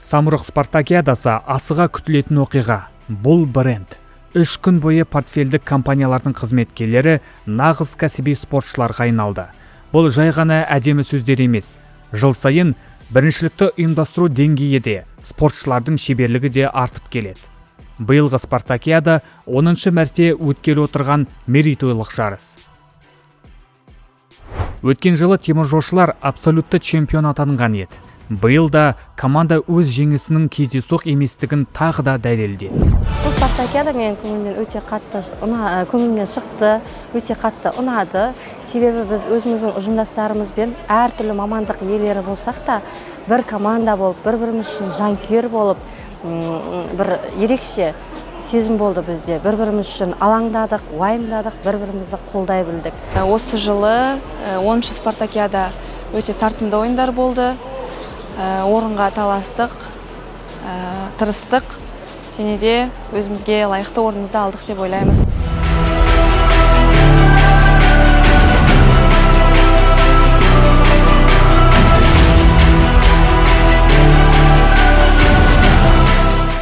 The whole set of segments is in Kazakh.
Самұрық спартакиадасы — асыға күтілетін оқиға. Бұл бренд. 3 күн бойы портфельдік компаниялардың қызметкерлері нағыз кәсіби спортшыларға айналды. Бұл жай ғана әдемі сөздер емес. Жыл сайын біріншілікті ұйымдастыру деңгейі де, спортшылардың шеберлігі де артып келеді. Биылғы спартакиада — 10-шы мәрте өткелі отырған мерейтойлық жарыс. Өткен жылы теміржолшылар абсолютті чемпион атанған еді. Биыл да команда өз жеңісінің кездейсоқ еместігін тағы да дәлелдеді. Бұл спартакиада менің көңілімнен өте қатты көңілімнен шықты, өте қатты ұнады. Себебі біз өзіміздің ұжымдастарымызбен әртүрлі мамандық иелері болсақ та, бір команда болып, бір біріміз үшін жанкүйер болып, бір ерекше сезім болды бізде. Бір біріміз үшін алаңдадық, уайымдадық, бір бірімізді қолдай білдік. Осы жылы 10-шы спартакиада өте тартымды ойындар болды. Орынға таластық, тырыстық және де өзімізге лайықты орнымызды алдық деп ойлаймыз.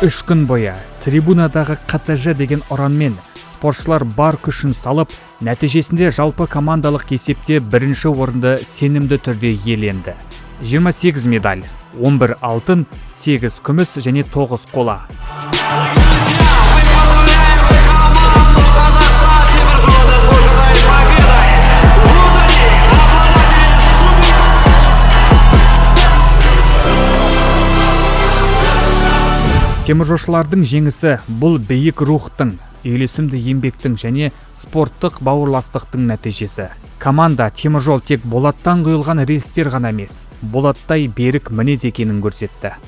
3 күн бойы трибунадағы «ҚТЖ» деген ұранмен спортшылар бар күшін салып, нәтижесінде жалпы командалық есепте бірінші орынды сенімді түрде иеленді. 28 медаль: 11 алтын, 8 күміс және 9 қола. Друзья, мы поздравляем команду «Казахстан Теміржол» с заслуженной победой! Вот они, обладатели Суперкубка! Теміржолшылардың жеңісі — бұл биік рухтың, үйлесімді еңбектің және спорттық бауырластықтың нәтижесі. Команда теміржол тек болаттан құйылған рельстер ғана емес, болаттай берік мінез екенін көрсетті.